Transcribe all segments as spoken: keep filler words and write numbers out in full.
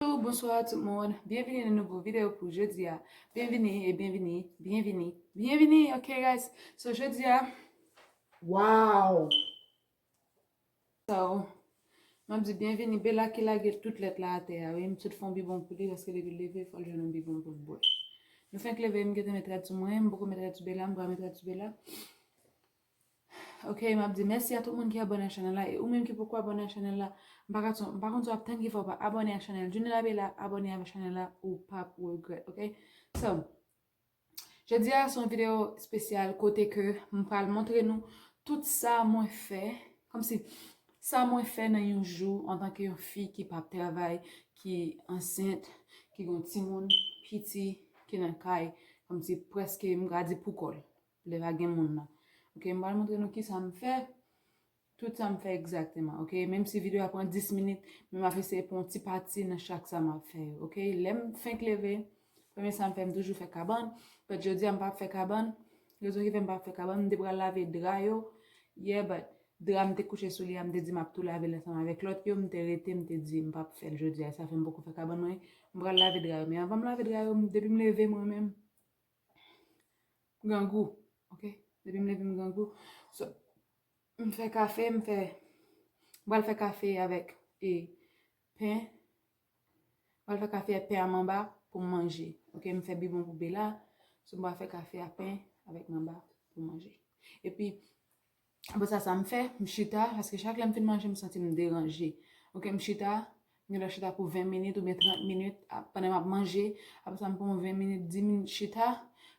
Hello, bonswa tout moun. Byenvini nan nouvo videyo pou jodi a. Byenvini e byenvini, byenvini, byenvini. Ok, guys. So, jodi a, wow! So, m ap di byenvini. Bella ki lage tout lèt la atè a, wi. M sot fè yon bibwon pou li, paske depi l leve, fò l jwenn yon bibwon pou l bwè. Nou fenk leve, m gentan met rad sou mwen, m poko met rad sou Bella, m pral met rad sou Bella. Ok, m ap di mèsi a tout moun ki abòne a chanèl la. E ou menm ki poko abòne a chanèl la, m pa ka, m pa konn si w ap tann ki fè w pa abòne a chanèl Junela Bella, abòne avèk chanèl la, ou p ap regrèt, ok? So, jodi a se yon videyo espesyal kote ke m pral montre nou tout sa mwen fè, kòmsi sa mwen fè nan yon jou antanke yon fi ki p ap travay, ki ansent, ki gen yon timoun piti, ki nan kay, kòmsi prèske m ka di pou kò l. Lè pa gen moun nan. Ok, m pral montre nou kisa m fè, tout sa m fè egzakteman. Ok, menm si videyo a pran dis minit, men m ap eseye pran yon ti pati nan chak sa m ap fè yo. Ok, lè m fenk leve, premye sa m fè, m toujou fè kabann. But jodi a m p ap fè kabann. Rezon ki fè m p ap fè kabann, m te pral lave dra yo yè, but dra m te kouche sou li a, m te di m ap tou lave l ansanm avèk lòt yo, m te rete, m te di m p ap fè l jodi a, sa fè m poko fè kabann mwen. M pral lave dra yo, men anvan m lave dra yo, m- depi m leve mwen menm, grangou. Ok, depi m leve m grangou. So, m fè kafe, m fè, m pral fè kafe avèk e pen. M pral fè kafe ak pen a manba pou m manje. Ok, m fè bibwon pou Bella. So, m pral fè kafe a pen avèk manba pou m manje. Epi, apre sa, sa m fè, m chita, paske chak lè m fin manje, m santi m deranje. Ok, m chita, m gen dwa chita pou ven minit oubyen trant minit, a- pandan m ap manje. Apre sa, m pran ven minit, dis minit chita.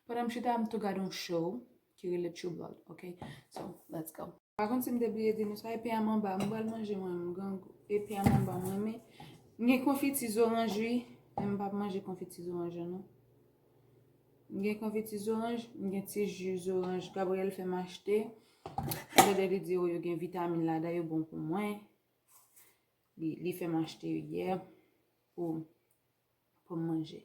Pandan m chita, m tou gade yon show ki rele True Blood, ok? So, let's go. Pa konn si m te bliye di nou sa, e pen a manba, m pral manje mwen, m grangou. E pen a manba, mwen renmen. M gen konfiti zoranj, wi, men m p ap manje konfiti zoranj yo, non. M gen konfiti zoranj, m gen ti ji zoranj Gabriel fè m achte. Lè li di yo, yo gen vitamin ladan, yo bon pou mwen. Li, li fè m achte yo yè pou, pou m manje.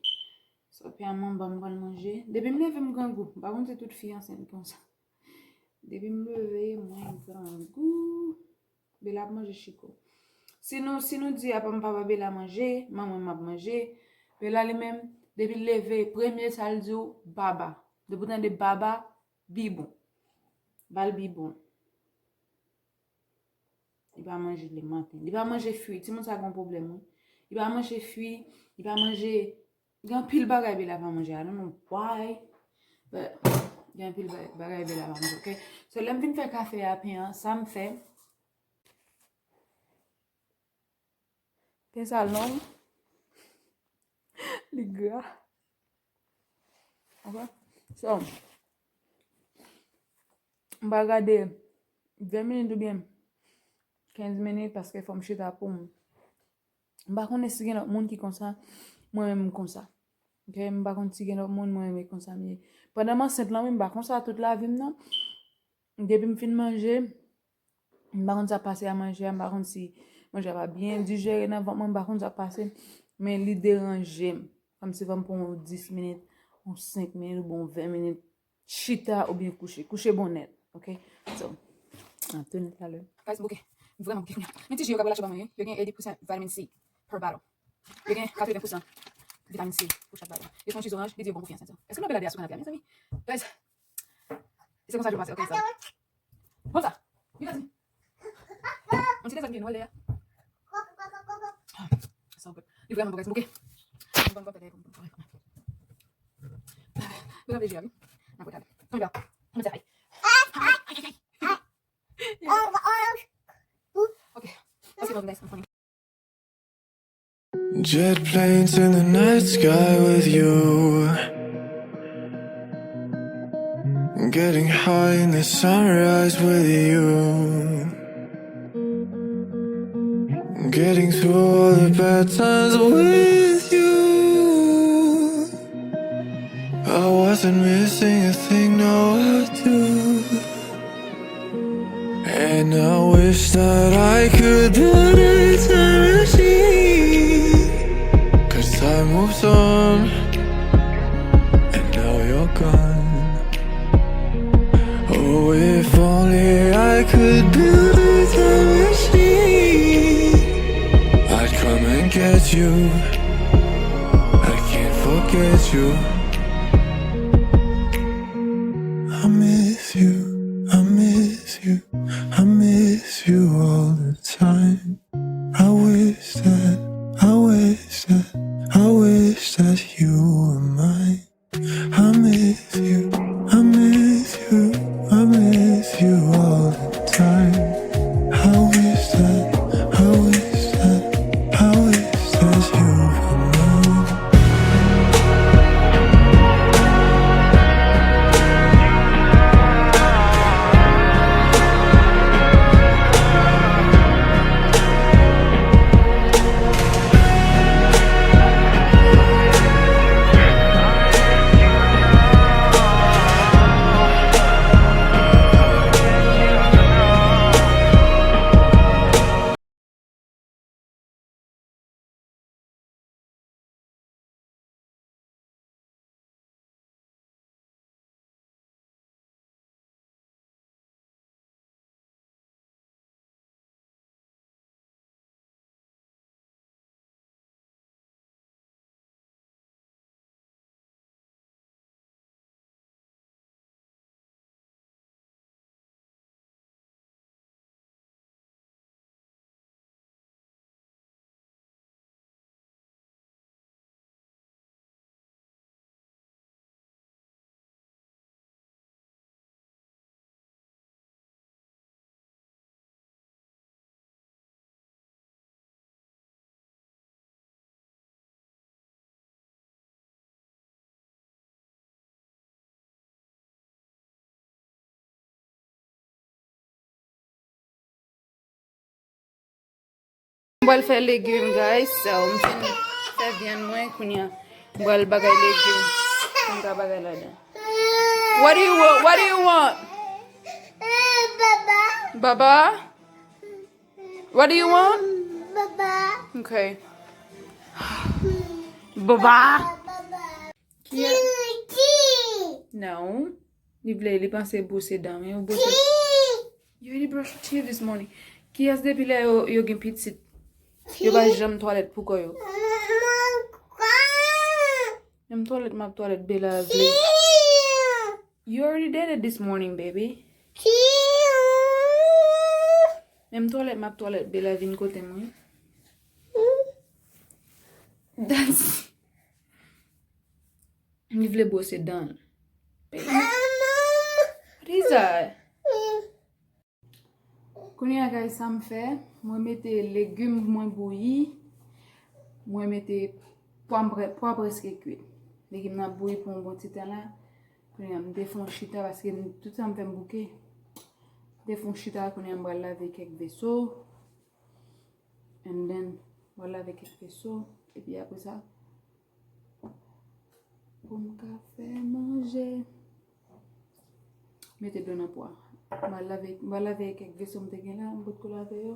So, pen a manba m pral manje. Depi m leve, m grangou. M pa konn si tout fi ansent konsa. Depi m leve, mwen grangou. Bella ap manje chiko. Si nou, si nou di apa m papa Bella manje, manman m ap manje, Bella li menm, depi l leve, premye sa l di w, baba. Depi w tande baba, bibwon. Ba l bibwon. Li pa manje le maten. Li pa manje fwi. Timoun sa gen pwoblèm, wi. Li pa manje fwi. Li pa manje, gen anpil bagay Bella pa manje. I don't know why. But, gen anpil ba- bagay Bella pa manje, ok? So, lè m fin fè kafe a pen an, sa m fè. Pen sa long. Li gra. Ok? So, m pa gade ven minit oubyen kenz minit paske fò m chita pou m. M pa konnen si gen lòt moun ki konsa, mwen menm m konsa. Ok? M pa konn si gen lòt moun, mwen menm e konsa m ye. Pandan m ansent lan, wi, m pa konsa tout lavi m, non. Depi m fin manje, m pa konn sa pase a manje a, m pa konn si manje a pa byen dijere nan vant mwen, m pa konn sa pase. Men li deranje m. Kòmsi fò m pran yon dis minit, yon senk minit, oubyen yon ven minit, chita oubyen kouche. Kouche bon nèt, ok? So, n ap tounen talè. Guys, m bouke. M vrèman bouke kounye a. Men ti ji yo Gabriel achte ban mwen, yo gen eighty percent vitamin C per bottle. Yo gen katreven pousan vitamin C pou chak bottle. Yo fè yon ji zoranj, li di yo bon pou fi ansent yo. Èske nou apel a de a sou kanapè a, mezanmi? Guys, se konsa yo pase, ok, so. Konsa. Li ka di. Yon ti dezòd gen nou lè a. Ah, so good. Li vrèman bon, guys. Bouke. Bon, bon, bon, bon, bon. Bon, bon, bon, bon. N ap reji a, wi. N ap reji a. Ann ba. Ann ba. Ok. Let's get over, guys. I'm funny. Jet planes in the night sky with you. Getting high in the sunrise with you. Getting through all the bad times with you. I wasn't missing a thing, no, I do. And I wish that I could build a time machine. 'Cause time moves on, and now you're gone. Oh, if only I could build a time machine. I'd come and get you. You. I miss you, I miss you, I miss you all the time. I wish that, I wish that, I wish that you were mine. I miss you, I miss you, I miss you all the time. I wish that, I wish that, I wish that you were mine. M pral fè legim, guys. So, m fin fè vyann mwen, kounye a m pral bagay legim pou m ka bagay ladan. What do you want? What do you want? Baba? What do you want? Okay. Baba? Ki... Non. Li vle, li panse bwose dan, men ou bwose. You already brush your teeth this morning. Kiyès depi lè yo, yo gen pitit, yo pa janm twalèt pou kò yo? Menm twalèt m ap twalèt Bella vle. You already did it this morning, baby. Menm twalèt m ap twalèt Bella vin kote mwen. That's... Li vle bwose dan l. What is that? Kounye a, guys, sa m fè, mwen mete legim mwen bouyi, mwen mete pwa m prè-, pwa prèske kwit. Legim nan ap bouyi pou yon bon ti tan la. Kounye a, m te fè yon chita paske m, tout sa m fè m bouke. M te fè yon chita, kounye a, m pral lave kèk veso. And then, m pral lave kèk veso. Epi apre sa, pou m ka fè manje. Mete dlo nan pwa. M al lave, m al lave kèk veso m te gen la, m potko lave yo.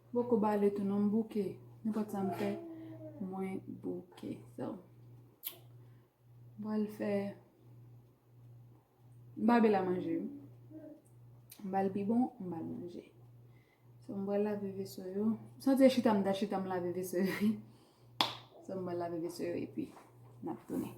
M poko bale tou non, m bouke. Nenpòt sa m fè, mwen bouke. So, m pral fè, m ba Bella manje wi. M ba l bibwon, m ba l manje. So, m pral lave veso yo. M santi e chita m ta chita m lave veso yo wi. So, m pral lave veso yo epi n ap tounen.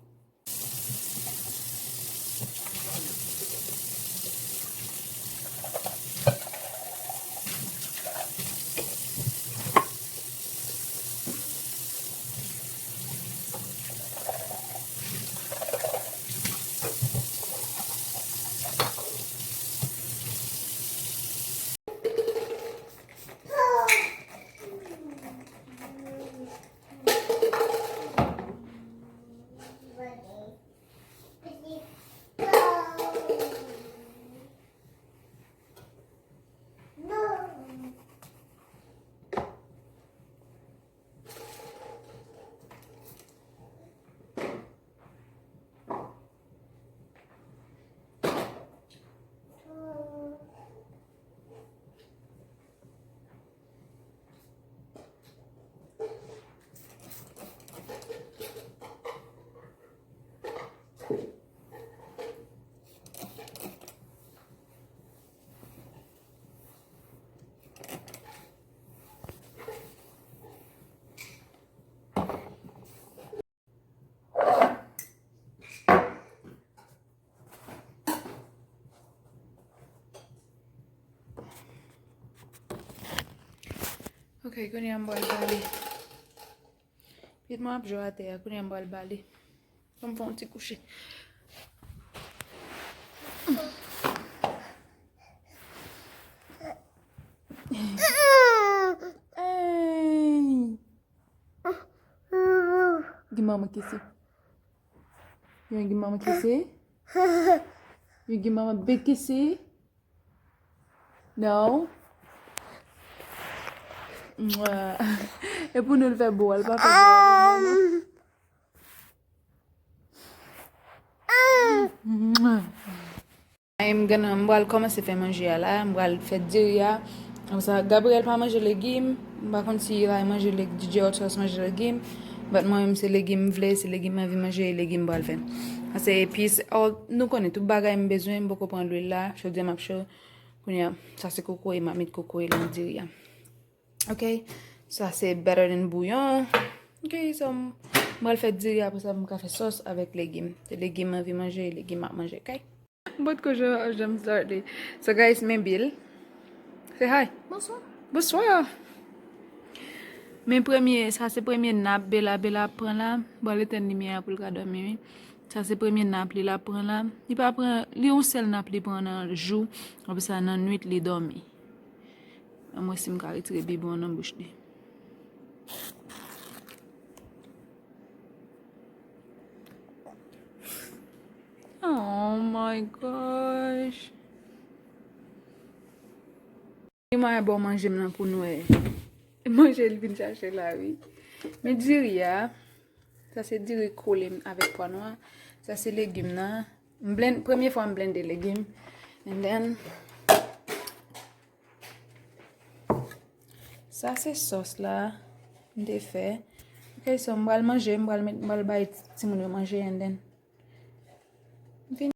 Ok, kounye a m pral bale. Pitit mwen ap jwe atè a, kounye a m pral bale. Ban m fè yon ti kouche. Hey! Gi manman kese. Yo gi manman kese. Yo gi manman big kese. No. Mwah. E pou nou l fè bo a, l pa fè bo a pou mwen, non. Mwah. M gen, m pral kòmanse fè manje a la, m pral fè diri a. Apre sa, Gabriel pa manje legim, m pa konn si l al manje legim, D J Hot Sauce manje legim, but mwen menm se legim m vle, se legim m anvi manje, e legim m pral fè. Sa se epis, oh, nou konnen tout bagay m bezwen, m poko pran lwil la, chaudière m ap cho. Kounye a, sa se kokoye, m ap met kokoye lan diri a. Ok, sa se better than bouyon. Ok, so m pral fè diri, apre sa m ka fè sòs avèk legim. Se legim m anvi manje, e legim m ap manje, ok? M potko jan, janm start li. So guys, men Bill. Say hi. Bonsoir. Bonsoir. Men premye, sa se premye nap Bella, Bella ap pran la. M pral etèn limyè a pou l ka dòmi, wi. Sa se premye nap li l ap pran la. Li pa pran, li yon sèl nap li pran nan jou. Apre sa, nan nwit, li dòmi. Ann wè si m ka retire bibwon nan bouch li. Oh my gosh. Li mwen bò manje m nan pou nou wè. Manje l vin chache la, wi. Men diri a. Sa se diri kole m avèk pwa nwa. Sa se legim nan. M blend, premye fwa m blende legim. And then, sa se sòs la m te fè. Ok, so m pral manje, m pral met, m pral bay timoun yo manje, and then, m fini.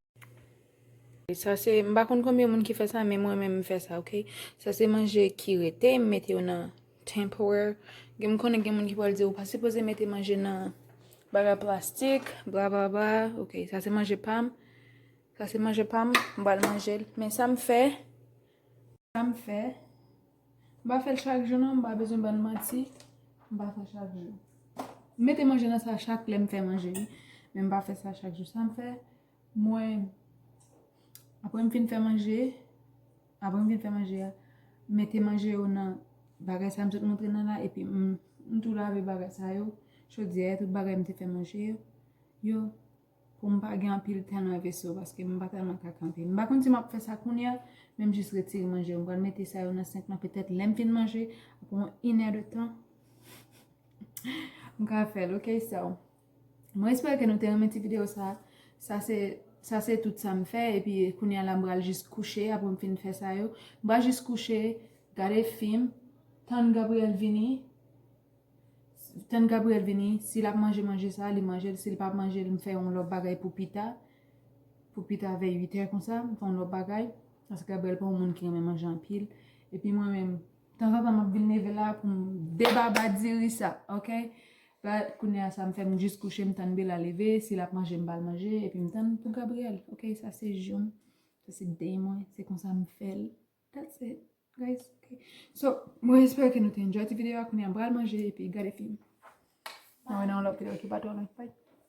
Sa se, m pa konn konbyen moun ki fè sa, men mwen menm m fè sa, ok? Sa se manje ki rete, m mete yo nan Tupperware. Gen, m konnen gen moun ki pral di, "Ou pa sipoze mete manje nan bagay plastik, bla, bla, bla." Ok, sa se manje pa m. Sa se manje pa m, m pral manje l. Men sa m fè, sa m fè, m pa fè l chak jou non, m pa bezwen bann manti. M pa fè chak jou. M mete manje nan sa chak lè m fè manje, wi. Men m pa fè sa chak jou. Sa m fè, mwen, apre m fin fè manje, apre m fin fè manje a, m mete manje yo nan bagay sa m sot montre nan la, epi m, m tou lave bagay sa yo, chodyè, tout bagay m te fè manje yo, yo, pou m pa gen anpil tan nan veso, paske m pa tèlman ka kanpe. M pa konn si m ap fè sa kounye a, men m jis retire manje yo. M pral mete sa yo nan senk lan, petèt lè m fin manje, apre yon inè de tan, m ka fè l, ok, so. Mwen espere ke nou te renmen ti videyo sa. Sa se, sa se tout sa m fè, epi kounye a la m pral jis kouche, apre m fin fè sa yo. M pral jis kouche, gade fim, tann Gabriel vini. Tann Gabriel vini, si l ap manje manje sa, li manje l, si l p ap manje l, m fè yon lòt bagay pou pita. Pou pita vè uit è konsa, m fè yon lòt bagay. Paske Gabriel pa yon moun ki renmen manje anpil. Epi mwen menm, tanzantan m ap vin leve la pou m debaba diri sa, ok? But kounye a sa m fè, m jis kouche, m tann Bella leve, si l ap manje, m ba l manje, epi m tann pou Gabriel, ok? Sa se jou m, sa se day mwen, se konsa m fè l. That's it, guys. Ok. So, mwen espere ke nou te enjoy ti videyo a. Kounye a m pral manje epi gade fim. Mwen wè nan yon lòt videyo ki pa twò lwen. Bye.